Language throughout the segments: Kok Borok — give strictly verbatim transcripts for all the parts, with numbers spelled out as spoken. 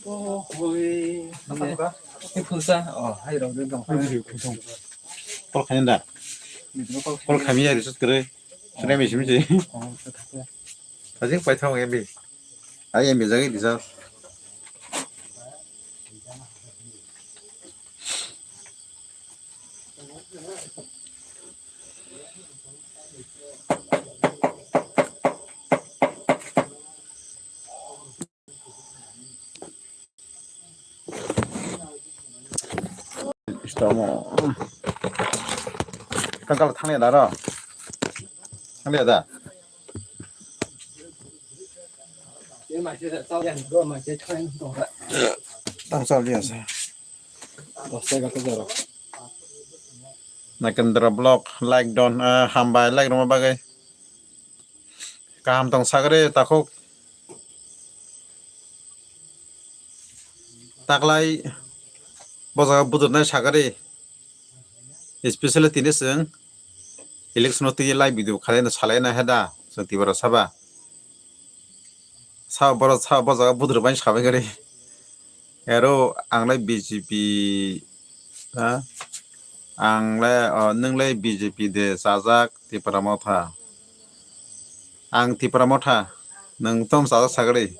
Kol khaina da. Kol khaimya research kwrwi. Sremi simi se. Ajing paithang M B. Ai M B jagwi research. Istomo. Kangkal thangya da ro? Thangya da? Tang chal dia sa. Nakendra vlog like don, ah, hambai like roma bagwi. Kaham tong sagri takhuk. Taklai bo jaga budurnai sagri. Especially tini chwng election o twi live video khalai no salai na heda chwng Tiprasa ba. Sa borok sa bo jaga budur bai sabai gari. Ero ang lai B J P ha? Ang lai, o, nwng lai B J P de chajak Tipra Motha. Ang Tipra Motha, nwng tom chajak sagri.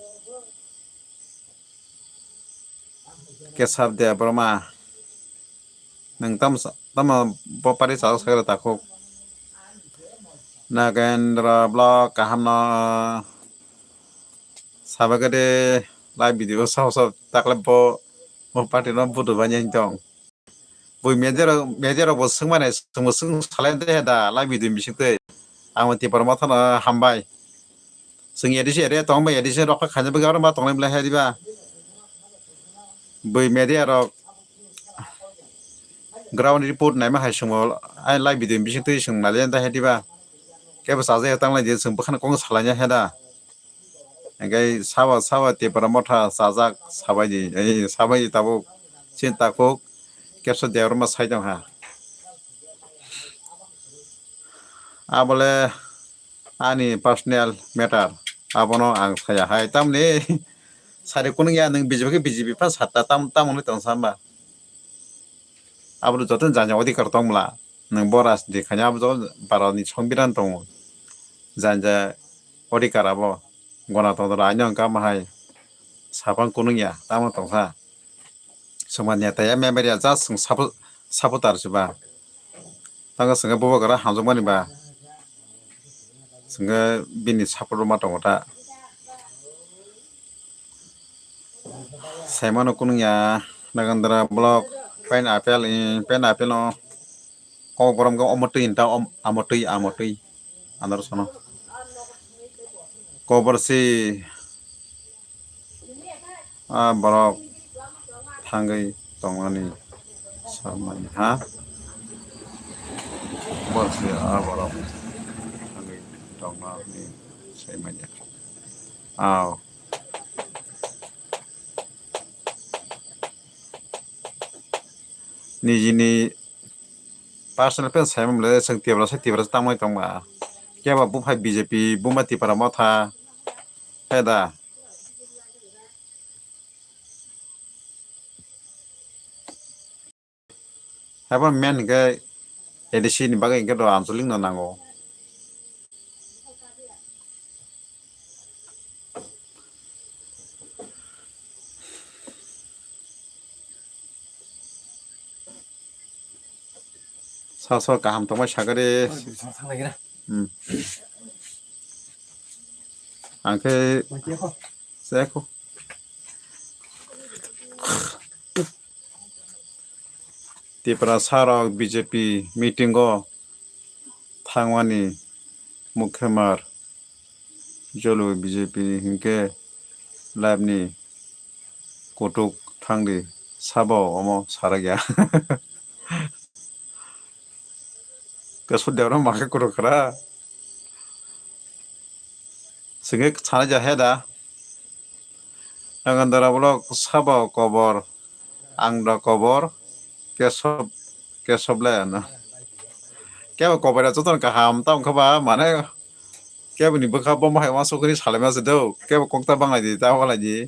Kesab Debbarma, nwng tam, tamo bo party chajak sagri takhuk. Nagendra vlog kaham no. Sabagade live video sao sao takle bo, bo party no budu banya tong. Bui media rok, media rok bo swngmani swngbo swng salai de da live video bising tei. Ang Tipra Motha no hambai. Swng A D C area tong bai A D C rok kha khaina bagwi aro ma tongnai bwlai hai diba. Bui media rok ground report naima hai swngbo ai live video bising tei swng naliya da hai diba. Kebo sajaya tanglai de swng bwkhano kong salai ya hai da. Hingke sabo, sabo Tipra Motha chajak sabaidi, ei, sabaidi tabuk chini takhuk kepsa Debbarma sai tongkha. Abole ani personal matter, abono ang saya hai. Tamni sari kunung ya nwng B J P khe B J P pha satta tam, tam wngwi tong sa hwnba? Abo joto jani odhikar tong bwla, nwng bo rajniti khaina abo joto Bharatni Songbidan tongo, jani ja odhikar abo Ganatantro aino wngkha mahai saphang kunung ya tamo tongsa. Swngma neta ya member ya just swng suppo-, supporter se ba. Tamo swngkhe bubagra hamjakmani ba. Swngkhe bini support rwma tongo ta. Saimano kunung ya Nagendra vlog pineapple, eh, pineapple no kokborok khe omo twi hinta om-, amo twi, amo twi. Andar sono. Kokborok si, ah, borok thangwi tongmani samani ha. Kokborok si, ah, borok thangwi tongmani saimanya. Aw. Nijini personal pen sai mwnle chwng Tiprasa, Tiprasa tangmani tongma. Kebo buphai B J P, buma Tipra Motha, hai da. Haibo main hingke A D C ni bagwi hingke do anchalik no nango. Sa sa kaham tongmai sakari. Hmm. Angke seko. Tiprasa rok B J P meeting o thangmani mukhe mar jolo B J P hinkhe live ni kutuk thangdi sabo omo sarakya. Kesu debra makhe kutuk khra. Singik sana jahe da. Nangandara bolok sabo kobor, ang da kobor, kesob, kesob le ano. Kebo kobor ya jotono kaham, tamo khe ba, mane, kebo ni bwkha bo mahai uansuk hwnwi salaima se do, kebo kokta banglai di, ta walai di.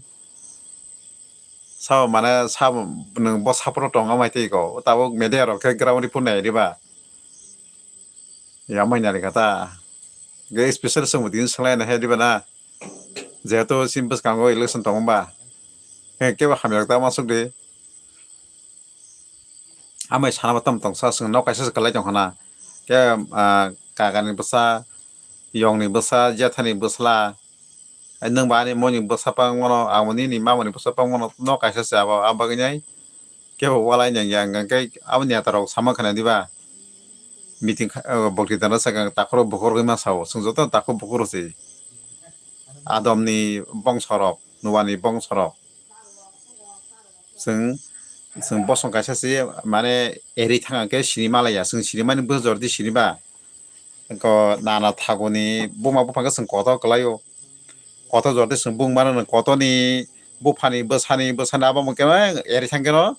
Sabo mane sabo nwng bo support tong amai tei ko. Tabuk media rok khe ground report nai riba. Ya mai nari kata. Ge special songbo din salai na he riba na. Jehetu sim bwskango election tong ba. He kebo hamya ta masuk de. Amai sana ba tam tong sa sung no kaisa se kalai tong khana. Ke, ah, kaka ni bwsa, yong ni bwsa, jetha ni bwsla. Ai nwng ba ani moni bwsa pang mano, amo nini mamani bwsa pang mano, no kaisa se abo, abo bagwi nai kebo walai nang ya, hwnka khe abo neta rok sama khana diba? Meeting kha-, o, bokti dana sakang takhoro bukhur gwi ma sao, chwng joto takhuk bukhur se. Adom ni bongso rok, nuwa ni bongso rok. Chwng, chwng bosong kaisa se, mane, eri thang khe sini malaya, chwng sini mani bwsajor di sini ba. Ko nana thaguni buma buphang khe chwng kotor kwlaio. Kotor jor di chwng bung mano, kotor ni buphani, bwsani, bwsani abo mo khe eri thang khe no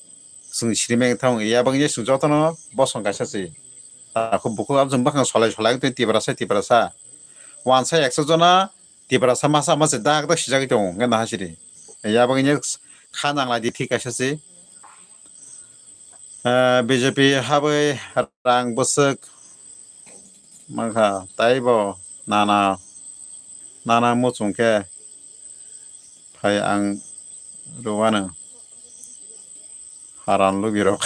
chwng sini meng thang ya, bangni chwng joto no bosong kaisa se. Takhuk bukhuk abo chwng bwkhang solai solai twi Tiprasa, Tiprasa. Wansa ekso jona Tiprasa masa masa dak dak sijagwi tongo, hwnkhe naha siri. Ya bagwi kha nanglai di thik kaisa se. Eh, B J P habwi rang bwswk mankha, taibo nana, nana muchung khe phai ang rwano. Haran lubirok.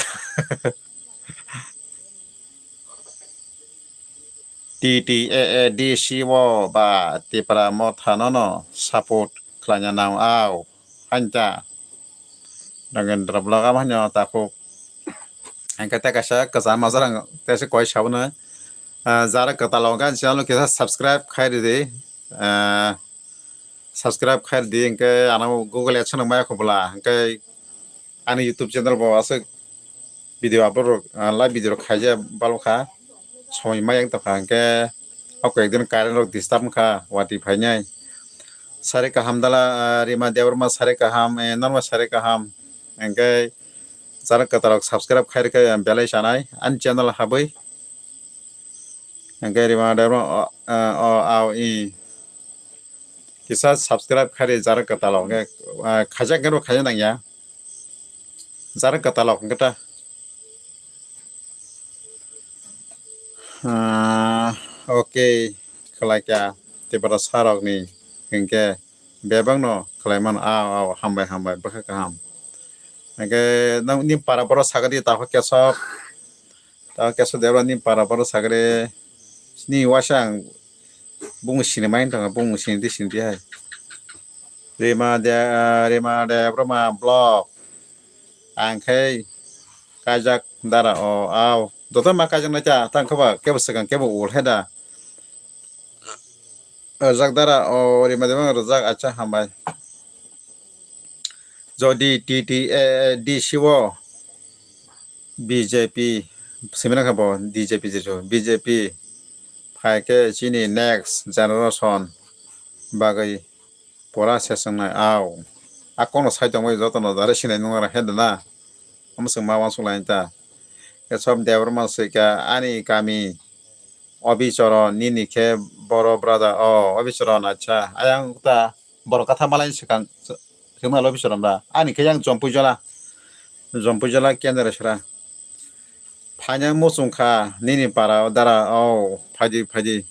T T A A D C o ba Tipra Motha no no support khlaina nang au, hain ta. Nagendra vlog amo haino takhuk. Hingke tei kaisa kwcham majra ang tei se koi sabono, ah, jara kwtal o hingke ani channel kisa subscribe khai ridi. Ah, subscribe khai ridi, hingke ano Google AdSense rok maya khobla, hingke ani YouTube channel bo aswk video upload rok, ah, live video rok khaijak balo kha, somoi maya wng tongkha, hingke o koi ek din current rok disturb wngkha, watwi phainai. Sari kaham dala, ah, Rima Debbarma sari kaham, eh, norma sari kaham, hingke jara kwtal rok subscribe khai rikha, belai chanai ani channel habwi. Hingke Rima Debbarma o, ah, o, au, i. Kisa subscribe khai ri jara kwtal o, hingke, ah, khaijak hingke bo khaina nangya. Jara kwtal o hingke ta. Ah, okay, khlai kha. Tipra sarok ni hingke bebak no khlai mano. Au, au, hambai, hambai, bwkha kaham. Hingke nang ni para boro sagadi takhuk kesok. Takhuk kesok Debra ni para boro sagadi. Ni waisa ang bung sini mai tong, bung sini di sini di hai. Rima de, Rima Debbarma vlog. Ang khe kaijak dara o, au. Joto ma kaijak nai ta, tang khe ba, kebo swkang, kebo ul he da. Rwjak dara o, Rima Debbarma rwjak, acha hambai. Jodi T T A D C o B J P, simina kha bo D J P jesu, B J P phai khe chini next generation bagwi pora se swngnai, au. A kokno sai tongbai jotono jare sinai nung aro he da na. Omo chwng ma uansuk lai ta. Kesom Debbarma swika ani kami Obichoron nini khe boro brother o Obichoron acha ayang ta borok katha malai swkang swknai Obichoron ba ani khe yang Jompui Jola Jompui Jola kendra sra. Phaina muchung kha nini para o dara o phaidi phaidi.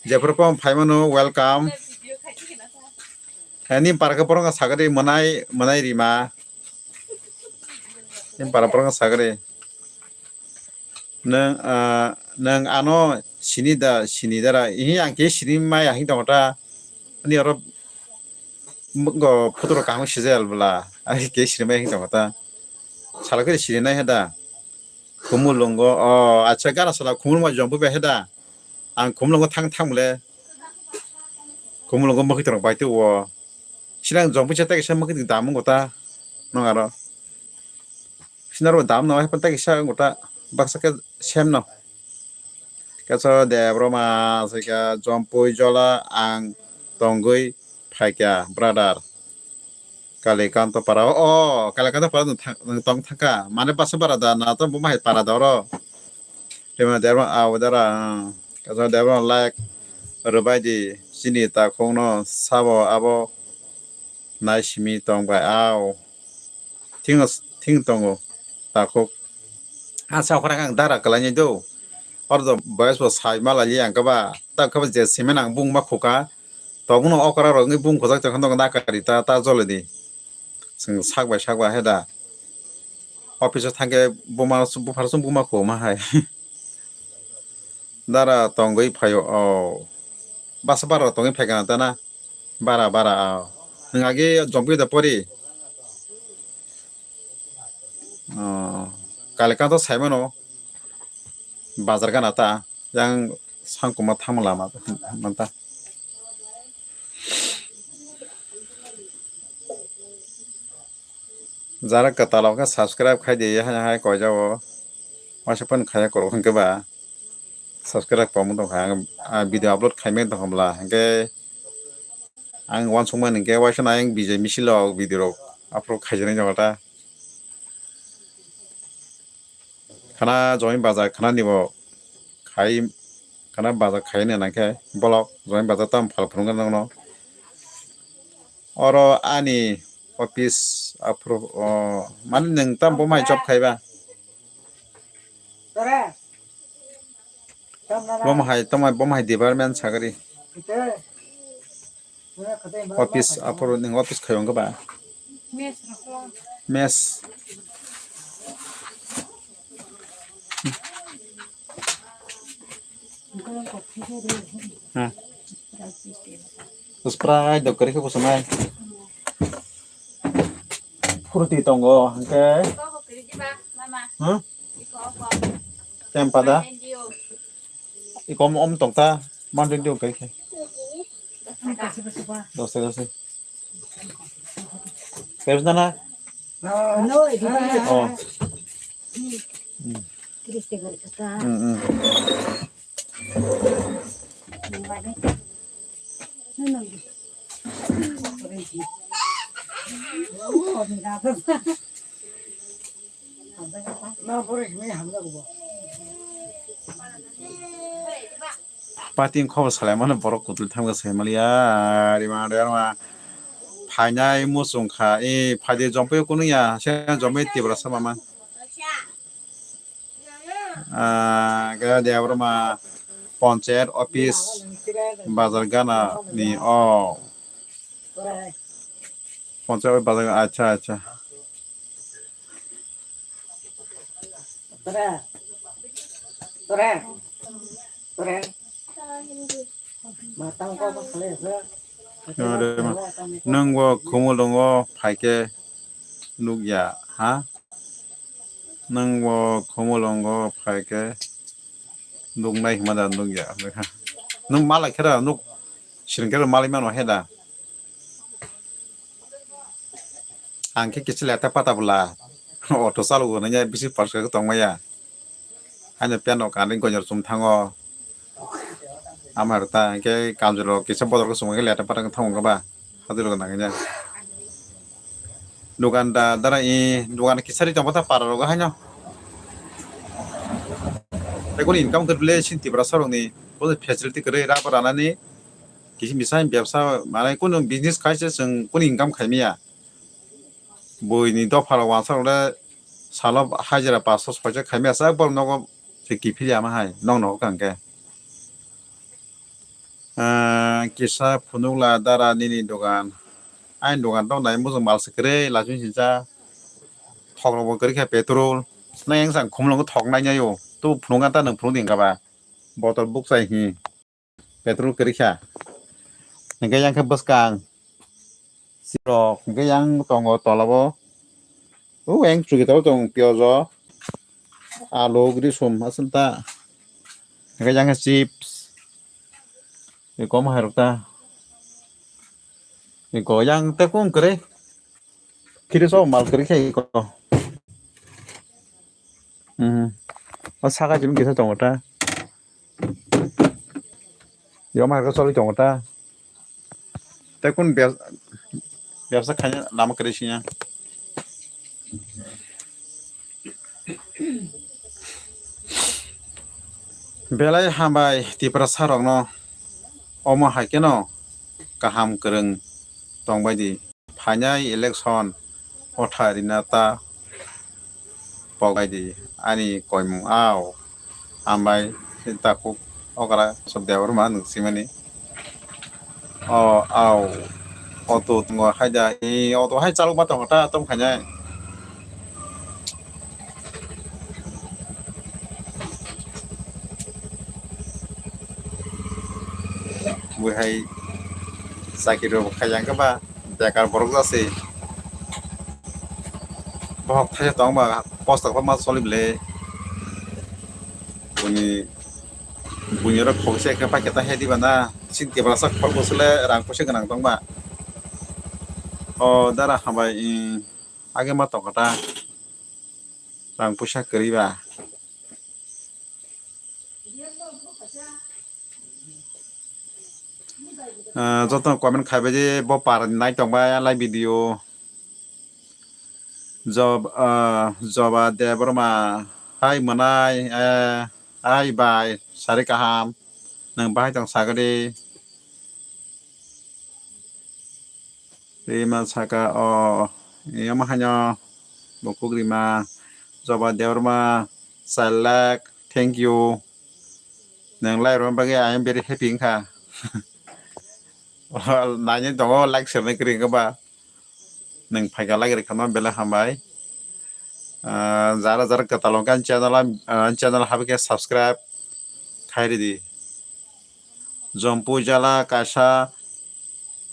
Jephuru phai mano welcome. Nini para khe borok sakadi mwnai mwnai rima. Nini para borok sakadi. Nwng, ah, nwng ano sini da, sini dara. Ihi ang khe sini maya hing tongo ta. Ani oro go photo rok kaham sijal bwla. Ani khe sini maya hing tongo ta. Salo khe sini nai he da. Khumulwngo, o, acha, gana sala Khumulwngo jompu bai he da. Ang Khumulwngo thang thang le. Khumulwngo mokhi torok bai tu o. Sinang jompu cha ta kisa mokhi dam go ta. Nong aro. Sinaro dam no hai panta kisa gota baksa khe sem no. Kaisa Debbarma sika Jompui Jola ang tongwi phaikha brother. Kalikanto para o, o, Kalikanto para nwng thang-, nwng tong thangkha. Mane basa para da na to buma hai para da oro. Debbarma, Debbarma, ah, udara, ah. Kaisa Debbarma like rwbai di. Chini takhukno sabo abo nai simi tong bai, au. thing thing tongo takhuk. Ang sa khorang ang dara kwlainai do. Oro do boyes bo sai ma lai ang kaba ta kaba je cement ang bung ma khuka. Tobuno okra rok wngwi bung khojak tongkha nokna kari ta ta jole di. Chwng sak bai sak bai hai da. Office o thangkhe buma buphar song buma kho ma hai. Dara tongwi phaio o. Basa bara tongwi phaikha ta na. Bara bara o. Nwng agi jompi da pori. O. Kalikanto saimano. Bazar gana ta. Yang sangkuma thangma lama manta. Jara kwtal o khe subscribe khai di, hai hai koi jao. Waisa phone khaya korok hwnkhe ba subscribe pamung tong kha. Ang, ah, video upload khaimani tong kha bwla. Hwnkhe ang uansukmani hwnkhe waisa na ayang bijai misil rok video rok upload khaijaknai jora ta. Khana join baja khana nibo khai khana baja khai ne nangkhe bolok join baja tam phal phunukgwi nangno. Oro ani office aphuru, o, mani nwng tam bo mai job khaiba? Bo hai tamo bo hai department sagari. Office aphuru nwng office khaiyong ba? Mess. Hmm. Sprite dok kari khe kusunai. Fruity tongo hwnkhe. Hmm? Tempa da? Iko om, om tong ta, Mountain Dew kai khe. Dos taka se. Pepsi nana? Oh. Hmm. Hmm, hmm. Pati wng khobor salai mano borok kutul thangma sai maliya rima rima phainai muchung kha e phaidi jompai kunu ya se jompai Tiprasa mama. Ah, khe Debbarma Panchayat office Bazar Gana ni o. Panchayat office Bazar Gana, acha, acha. Nwng bo Khumulwngo phaikhe nukya, ha? Nwng bo Khumulwngo phaikhe nuknai hwnma da nukya. Nwng malai khe da nuk siring khe malai mano he da. Ang khe kisa leta pata bwla auto chalogo nanya bisi parsa khe tongmaya. Haino peno kanwi gonyor chum thango. Amar ta hwnkhe kamjwlo kisa bodol khe chuma khe leta pata wng thango ba. Hajwlo nang ya. Dukan da dara i dukan kisa ri tongba ta para rogo haino. Tei kuni income khe bwle sin Tiprasa rokni bo facility kwrwi rubber ranani kisi misa bebsa manai kunu business khaise chwng kunu income khaimaya. Buini dopha rok wansa rok le salo hajira paso soisa khaimaya sak borok nogo se kiphilya ma hai nokno hwnkha hwnkhe. Ah, kisa phunukla dara nini dogan. Aini dogan tong nai mujung mal se kwrwi lachung sincha. Thok rok bo kwrwi kha petrol. Nang yang sang khumlungo thok nai nai o. Tu phunuk ta nwng phunuk di hwnkha ba. Botol bukchai hi. Petrol kwrwi kha. Hwnkhe yang khe bwskang. Sirok hwnkhe yang tongo tolabo. O yang chukitalo tong piyaj o. Alu grisum aswk ta. Hwnkhe yang khe chips. Eko ma hai rok ta. Eko yang te kung kwrwi. Kiri so mal kwrwi khe eko. Hmm. O saka jim kisa tongo ta. Yo ma ko choli tongo ta. Te kun bes-, bebsa khaina lama kwrwi siya. Belai hambai Tiprasa rokno omo hai kheno kaham kwrwng tongbai di. Phainai election Kotha rina ta pok bai di ani koimung ao. Hambai takhuk okra sok Debbarma nwng simani. O ao auto tongo haida, e auto hai chalokma tongo ta tong khainai. Bui hai chakiri rok khai yang khe ba bekar borok jase. Bohok thaisa tong ba posta kwbangma choli bwle. Buni, buni oro khokse khe paikhe ta he diba na. Chini Tiprasa khoroksa le rang puisa gwnang tong ba. O dara hambai, age ma tong kha ta. Rang puisa kwrwi ba. Ah, joto comment khaibai di, bo par nai tong bai, alai video. Job, ah, Joba Debbarma, hai mwnai, eh, hai bai, sari kaham, nwng bahai tong sagadi. Rima saka o, yama haino, bokuk Rima, Joba Debbarma, Salak, thank you. Nwng lai rwna bagwi I am very happy wngkha. Naini tongo like sernai kwrwi wngkha ba. Nwng phaikha like rwkha no belai hambai. Ah, jara jara kwtal wngkha ani channel, ah, ani channel habwi khe subscribe khai ridi. Jompu jala kaisa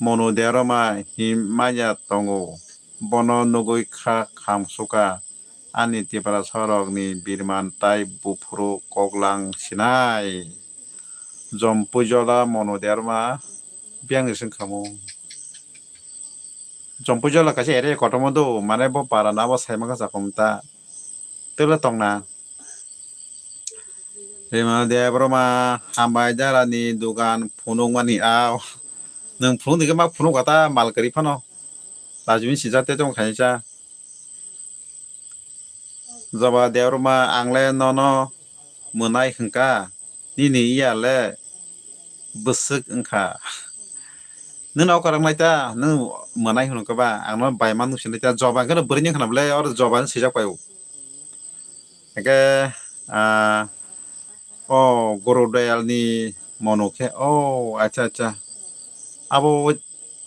Monu Debbarma hinmaya tongo. Bono nugwi kha khamsuka. Ani Tiprasa rokni birman tai buphuru koklang sinai. Jompu jala Monu Debbarma biyang ni sing khamu. Jompu jala kaisa ere kotorma do, mane bo para na bo sai mangkha sa kom ta. Tebla tongna. Rima Debbarma hambai jara ni dugan phunuk mani ao. Nwng phunuk dikhe ma phunuk kha ta mal kwrwi phano. Lajimi sijak te tong khaisa. Joba Debbarma, ang le nono mwnai hwnkha, nini iya le bwswk wngkha. Nwng no okra wngnai ta, nwng mwnai hwnkha ba, ang no bai ma nung sinai ta, Joba hwnkhe no bwrwi ni wngkha na bwle, oro Joba hwn swijak pai o. Hwnkhe, ah, o Guru Dayal ni mono khe, o, acha, acha. Abo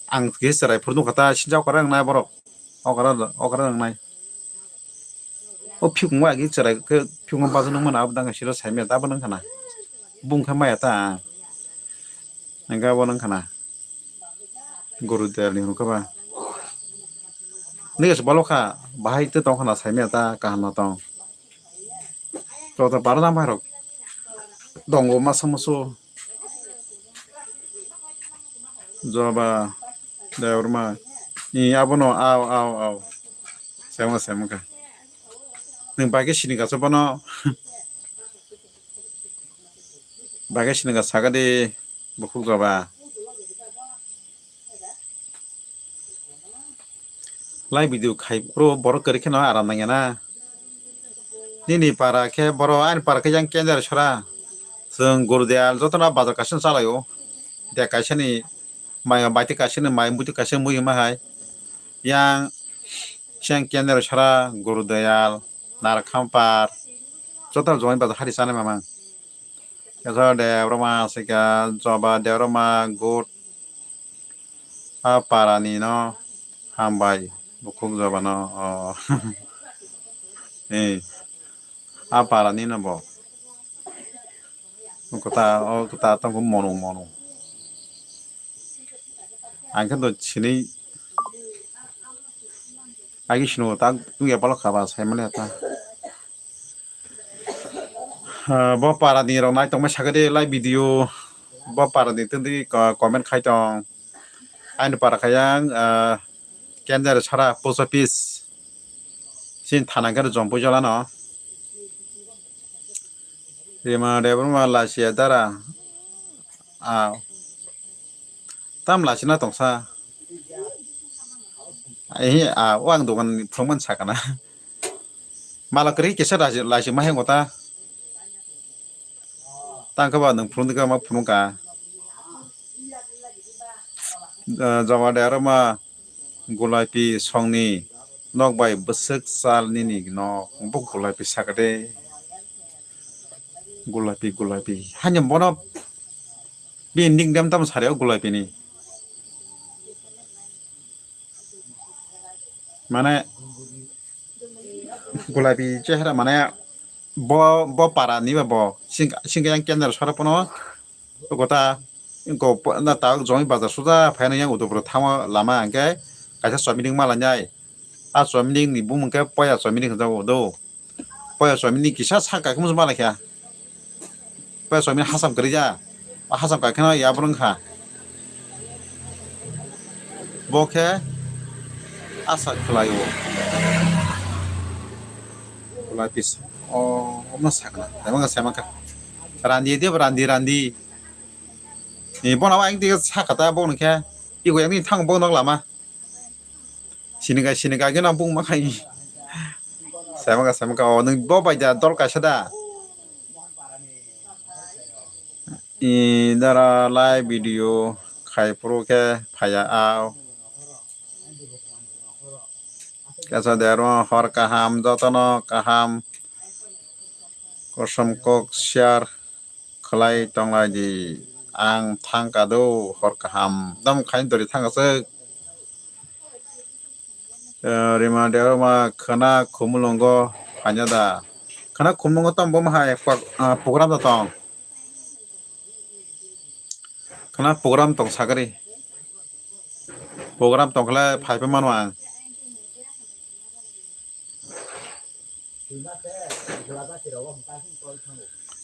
ang khe chwrai phuru nukha ta, sinjak okra wngnai borok. Okra, okra wngnai. O phikung bai agi chwrai khe phikung bajo nung mano abo dang siro sai maya ta abo nung khana. Bung khe maya ta. Hwnkhe abo nung khana. Guru Dayal ni hwnkhe ba. Nini se balo kha bahai te tong khana sai maya ta kaham no tong. Joto para nang bai rok tongo masa musu. Joba Debbarma. Ni abono, ao, ao, ao. Semo, semo kha. Nwng bai khe sini kaso bono. Bai khe sini ka saka di, bukhuk Joba. Lai video khai phuru borok kwrwi kheno aram nangya na. Nini para khe borok, ani para khe yang Kendra sora. Chwng Guru Dayal jotono bazar kaisa chalai o. De kaisa ni mai, baiti kaisa ni mai, muitu kaisa mui ma hai. Yang siang Kendra sora, Guru Dayal, Narkhampar. Jotono join bazar hari chana mamang. Kesa Debbarma sika Joba Debbarma good. A para ni no hambai bukhuk Joba no, o. Eh, a para ni no bo. Kota, o kota tong mono, mono. Ang khe to sini agi sino ta tungya balok kha ba sai mani ta. Ah, bo para ni rok nai tongmai sakhe de lai video. Bo para ni twi twi ko-, comment khai tong. Ani para kha yang, ah, Kendra sora post office. Sin thana khe Jompu jala no. Rima Debbarma lasia dara. Ah. Tam laisina tongsa. Ehe, a, o ang dogan phunukmani sakana. Mala kwrwi kisa laisi, laisi ma hengo ta. Tang khe ba nwng phunuknwi khe ma phunukha. Eh, Joma de aro ma gulapi songni. Nok bai bwswk chal nini nok, bo gulapi sakha de. Gulapi, gulapi. Hanya bono bini nickname tamo sari o gulapi ni. Mane gulapi chehra mane bo, bo para ni ba bo sing, sing yang kendra sara pono. Kota, ingko po-, na ta jongni bazar suja phaina yang Udaipur thango lama hwnkhe kaisa chomiding malainai. A chomiding ni bumung khe Poya chomiding hwnjago do. Poya chomiding kisa sak kai khumjak malaikha. Poya chomiding hasam kwrwi ya. A hasam kai kheno ya bwrwng kha. Bo khe asa khwlaio. Khwlai pis. O, omo sakna. Tamo khe sema kha. Randi de randi randi. Ni bono ang dige sakha ta bo nokhe. Iko yang ni thang bo nok lama. Sini kai sini kai gena bung ma khai. Sama ka sama ka o nung bo bai da dol kaisa da. I dara live video khai pro khe phaya au. Kasa derma hor kaham jotono kaham. Kosom kok share khlai tonglai di. Ang thang kado hor kaham. Dam khain dori thang aswk. Eh, rima derma khana khumulungo phanya da. Khana khumulungo tong bo mahai pak-, ah, program da tong. Khana program tong sagri. Program tong khlai phai pe mano ang.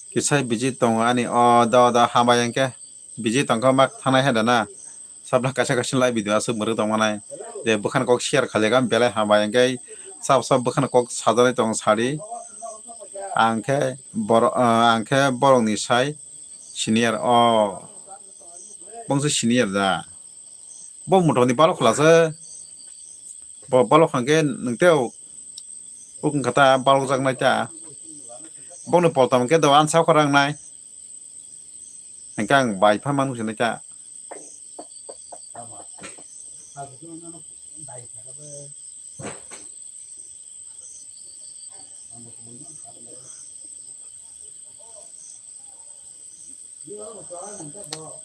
Kisai busy tongo ani o do do hambai hwnkhe busy tongkha mak thanai hai da na sabla kaisa kaisa live video aswk mwrwk tongmanai je bwkhani kok share khaijak ang belai hambai hwnkhe sab sab bwkhani kok sajaknai tong sadi ang khe borok ang khe borokni sai senior o bongso senior da. Bo mothoni balok khwlasa. Bo balok hwnkhe nwng tei o wngkha ta balokjaknai ta. Bongni poltam hwnkhe do ansa khorang nai. Hwnkhe ang bai pha manu sinai ta.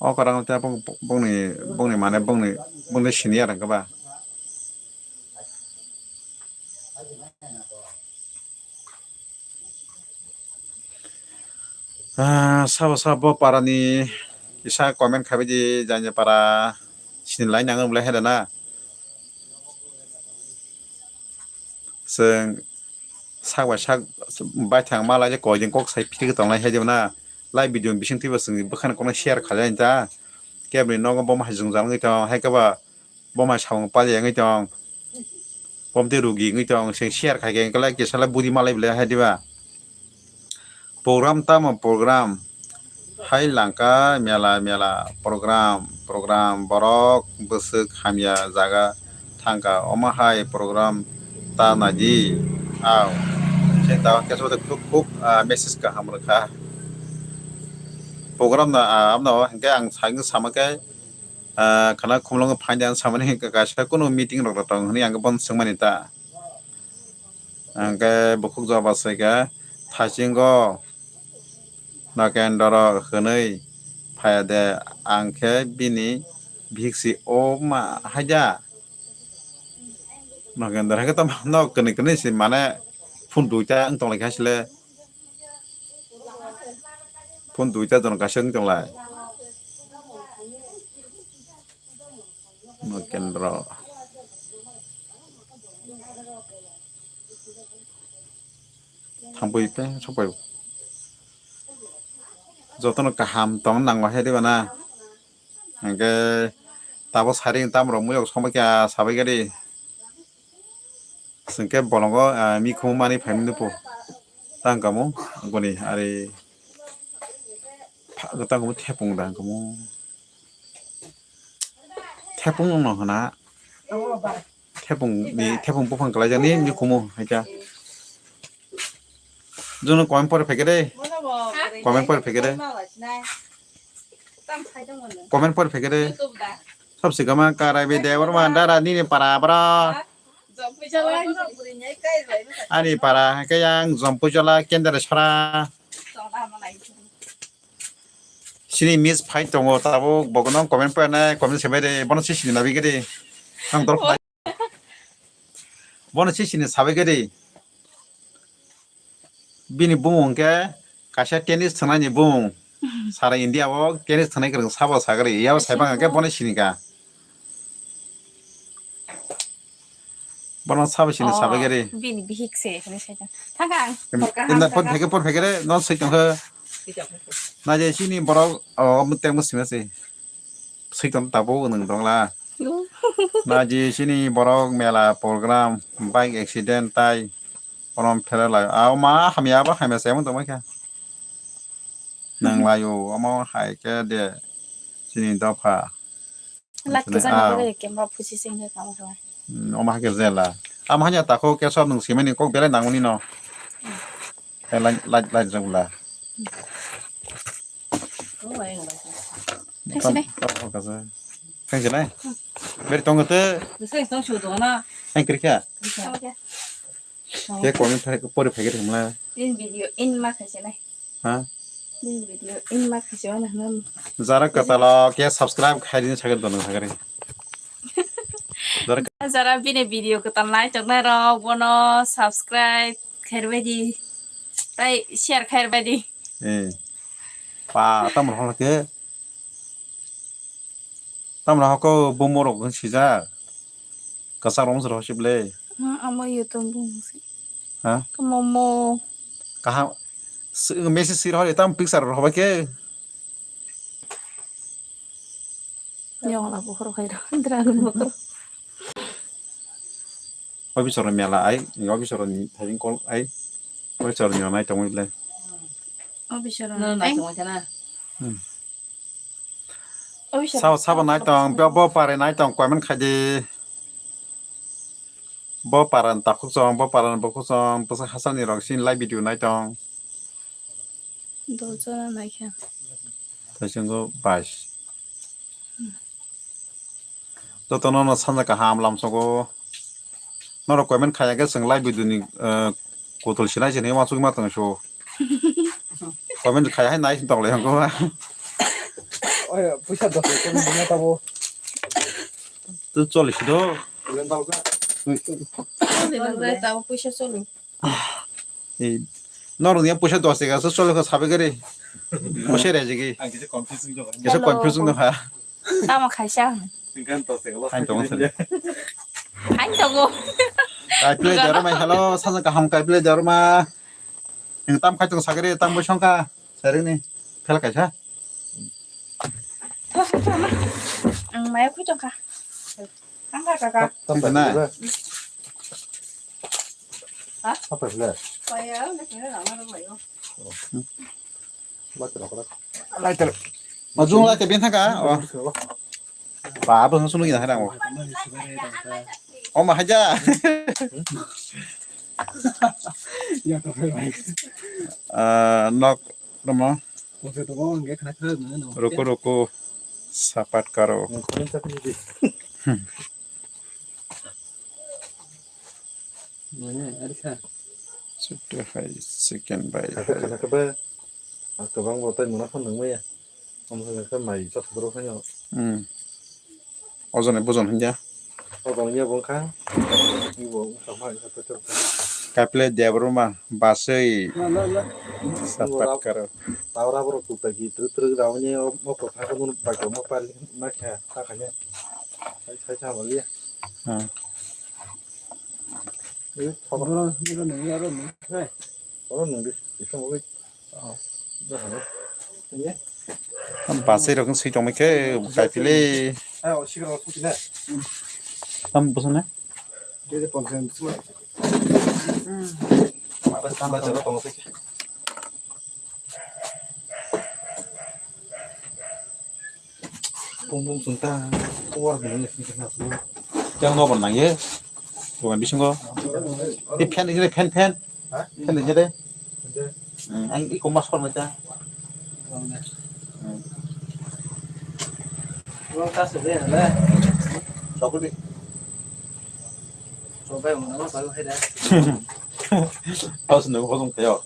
O kwrwng tei bong-, bongni, bongni mane bongni, bongni senior hwnkhe ba. Ah, sabo sabo parani kisa comment khabaidi, jani para sini lai nango bwlai hai da na. Chwng sak bai sak baithang ma lai koi din kok sai phiri tonglai hai di na. Live video bising twibo chwng bwkhani kokno share khailai ta. Kebni nogo bo ma hai jwngjal wngwi tong hai khe ba. Bo mai samung pali wngwi tong. Bom tei rugi wngwi tong. Seng share khai khe like kisa le budi malai bwlai hai diba. Program tamo program. Hai langka mela mela program program borok bwswk hamya jaga thangka omo hai program ta naidi. Aw. Seng ta kesa khuk khuk, ah, message kaham rwkha. Program no, ah, amno hwnkhe ang sai sama khe Ah, khana khumulwngo phaidi ang samani hwnkha kaisa kunu meeting rok tong hwnwi ang bono swngmani ta. Hwnkhe bukhuk jawab aswkha, thaisingo Nokendro hwnwi phaiya de, ang khe bini bihik si o ma haida. Nokendro hai khe tamo no kwnwi kwnwi si mane phone duita wng tong lai kha sile. Phone duita jon kaisa wng tong lai. Nokendro. Thangpui pe sokpai. Jotono kaham tong nango hai diba na. Hwnkhe tabo sari tamrok muyok songbai kha sabai gari. Chwng khe bolongo, ah, mikhumu manwi phaimani po. Tang kamo boni ari pha-, tang kamo thepung da kamo. Thepung no hwna. Thepung ni, thepung buphang kwlaijakni mikhumu hai kha. Jono comment pore phaikhe de. Comment pore phaikhe de. Comment pore phaikhe de. Sabsi kama karai be de, borma dara nini para bra. Ani para hwnkhe yang Jompuijala Kendra sora. Sini miss phai tongo tabuk, bokono comment painai, comment sebai de, bono sisini nabi gede. Ang dor phai. Bono sisini sabai gede. Bini bumung hwnkhe kaisa tennis thwngnaini bumung. Sara India o tennis thwngnai kwrwng sabo sagri, yabo saibang hwnkhe bono sinika. Bono sabo sini sabai gede. Bini bihik se, hwnwi saikha. Thangkha ang. Em, porkha em, da, ham por thangkha. Phege, por phege re, no soi tongkha. Soi tongkha. Na je sini borok, o, muteng mo sima se. Soi tong tabo nung dong la. Na je sini borok mela program, bike accident tai, borom phela lai. A, o ma hamya ba hamya se mo tong kha. Nang lai o, omo hai khe de sini dopha. Light kwchang ah. Ni bagwi camera phusi se wngkha kamo khe. Hmm, omo hakhe jela. Amo hanya takhuk khe sob nwng simani kok belai nangmani no. Eh, light, light, light jagula. Thangsinai. Thangsinai. Beri tongo te. Thangsinai tong su dona. Ang krikha. Krikha. Ke komi phai pori phai khe thumla. In video in ma khasinai. Ha? Nini video in ma khaisi mano hwnwi. Jara kwtalo khe subscribe khai di sakhe dono sakhe. Jara jara bini video kwtal nai tongnai rok bono subscribe khairbai di. Tai share khairbai di. Eh. Pa tamro holo khe. Tamro hoko bomo rok sijak. Kwchak rok wngse rw sibole. Ah, amo YouTube bumung se. Ha? Momo. Kaham. Message sir hori tam picture rw hobai khe. Yong la bukhro khai rw. Dragon bukhro. Officer mela ai, officer ni thajing call ai. Officer ni nai tongwi le. Officer no nai tongwi kana. Hmm. Sabo sabo nai tong, bo, bo pare nai tong, comment khai di. Bo para ni takhuk chong, bo para ni bukhuk chong, bwsa hachal ni rok sini live video nai tong. Dos jona nai kha. Taichungo bais. Joto no no sanja kaham lamsogo. Norok comment khaya khe chwng live video ni, eh, kotol sinai sinai uansuk ma tong so. Comment khaya hai nai tong le hangko ma. Oy, puisa dos le kemo bina tabo. Tu cholish do. Ulen tabo ka. Ulen tabo puisa cholo. Eh, norok ni puisa dos taka so cholo ka sabe gari. Puisa re jigi. Ang kisa confusing do. Kisa confusing do ha. Tamo khaisa ang. Tingkan to se lo. Hain tongo sele. Hain tongo. Kaiple Jaruma, hello, sajang kaham Kaiple Jaruma. Ning tam khai tong sagri, tam bo songka. Saring ni. Phel kaisa. Ang maya khui tongkha. Ang kha kaka. Tam na. Ha? Apa sila? Paya, na kena rama rama yo. Lighter. Majung lighter bin thangka. Oh. Ba, abo sung sung lagi na harang. Oh, ma haja. Eh, nok, rama. Ruko, ruko. Sapat karo. Mane, ari kha. Chutto hai, second by. Khana khe ba, a kwbang bo tai mona phano nangmaya. Omo hai khe mai chotha doro khaino. Hmm. Ojon ni bojon hinya. Ojon hinya bo kha. Ibo wngkha mai kha petrol kha. Kaiple Debbarma, Baswi. La, la, la. Sapat karo. Tawra borok tukta gi truk truk rauni o, o kwthang khe nunu bai kwma pali ma kha, ta kha ya. Sai, sai, sa bali ya. Hmm. Oro, oro nung, oro nung. Oro nung di, isa mo bai. Oh. Dah, dah. Ini. Am basai rok sui tong khe, kai pile. Ah, oh, sigar rok sui na. Tam bosan na? Dia dia ponsel semua. Hmm. Apa tambah cara tong sih? Bung bung sung ta, kuwar bung ni sung ta sung. Yang no ban nang ye. Bukan bising ko. Di fan ini fan fan. Ha? Fan ini deh. Fan. Hmm, ang iko mas kon macam. Fan. Hmm. Uang kas deh, deh. Sokul di. Tos nunggu hojong khayo.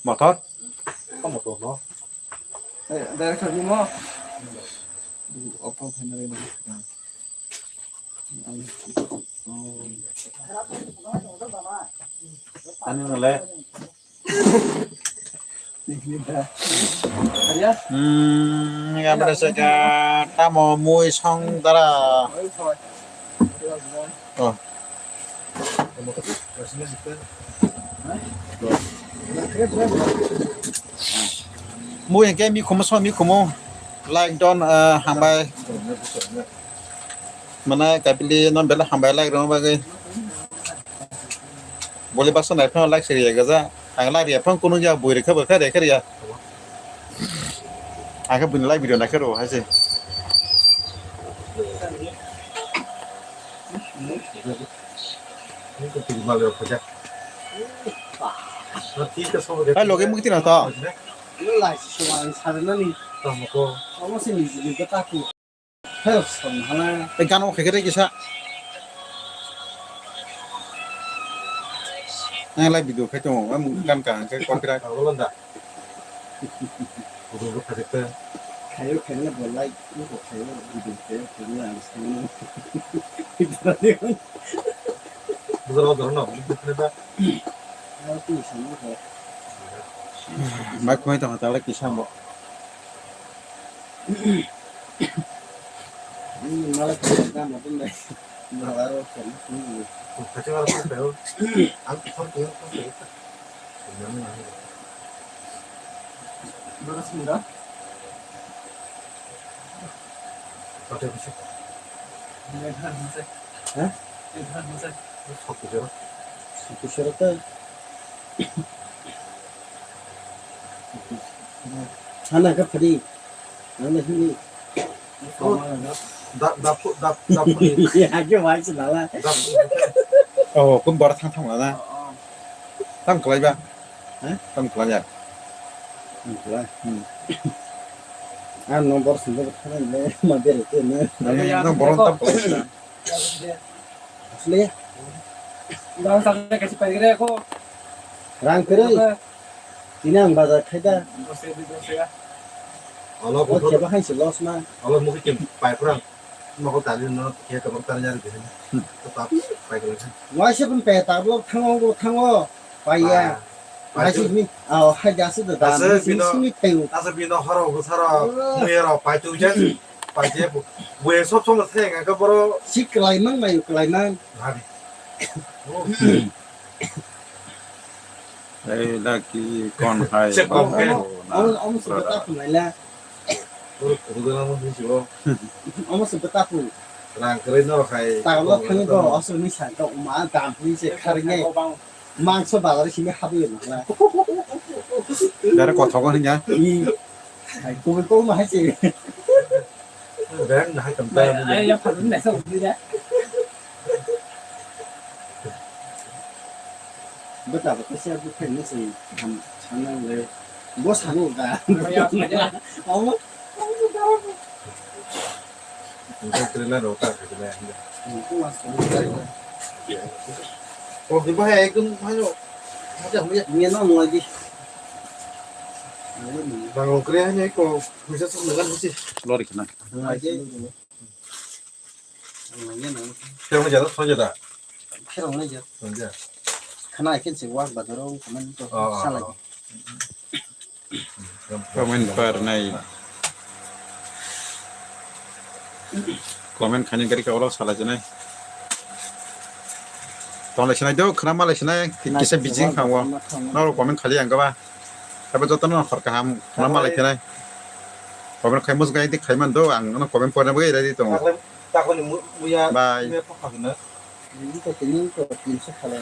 Motor? Director ni mo. Opo khaina rw. Ani nale. Hmm, yang mana saja tamo mui song dara. Oh. Mui hingke mi khumu song mi khumu like don, eh, hambai. Mana kapili non bela hambai like rong bagai. Boli basa nai phano like siri ya gaja. Ang like ya phano kunu ya bui rekha bui kha rekha ya. Ang khe buini like video naikhe rw hai se. Hai loge mukti na to. Lai si suwa ang sar nani. Tamo ko. Tamo si ni ni ta ku. Help son hala. Te gano khe khe kisa. Ang lai video khai tongo, ang gan ka ang khai copyright. Ang bolon da. Video khai te. Khayo khayo bo like, bo khayo video khayo khayo ang sanu. Bujalo doro no, bujalo da. Mai khoi tong ta lai kisa bo. Hana ka phadi. Nang na hini. Da, da, pu-, da, da, pu-, Ake wai se lala. Da, pu-, Oh, kun bor thang thang lana. Tam kalai ba? Hah? Tam kalai ya? Tam kalai? Hmm. Ah, no bor sing bor thang le, ma bere te ne. No bor tam kalai. Asli. Rang sa kasi pai gre ko. Rang kere. Tini ang bazar khai da. Alo, O kebo hai se loss ma. Alo, mukhe kim pai phrang. Mokol tali no khe to tar jar de. To tap pai ko. Wai se pun pe tablo thango go thango. Pai ya. Pai. Pai se ni. Ao hai da se da. Asa bino. Simi pe u. Asa bino haro go saro. Muyero pai tu ja. Pai je bu. Bu e sob sob se ga ka boro. Si klai mang mai klai mang. Hari. Ei, da ki kon hai? Chek kok, eh. Omo, omo se beta phunai la. Omo se beta phun. Rang kwrwi norok hai. Tanglo thangwi bo aswk ni sa kok ma dam hwnwi se kharwi nai. Mangso bazar simi habwi nang la. Dara kothok hwnwi ya. Hai, kubui kok ma hai se. Bang na hai tam ta. Ai, ya phalu na sa udi da. Beta beta se bu khen ni se ham channel le. Bo sanu da. Ya, ya. Awo. Trailer rota khe. Ko di bahai ekdom hayo. Haja huya. Ni no mo di. Bang kre hayo ko. Bisa sung dengan mesti. Lori kena. Haja. Khe wngya da, songya da? Khe wngya. Songya. Khana khe se wak bazaro comment to salai. Comment par nai. Comment khani gari ka olo salai janai. Tong lai sinai do, khana malai sinai, kisa bijing khangwa. Noro comment khali ang ba. Abo joto no khor kaham khana malai khenai. Comment khai mus gai dik khai man do ang no comment porna bai rai di tongo. Takle, takle mu-, muya, Bye. Muya pakha hino. Ini ko tini ko tinso khala.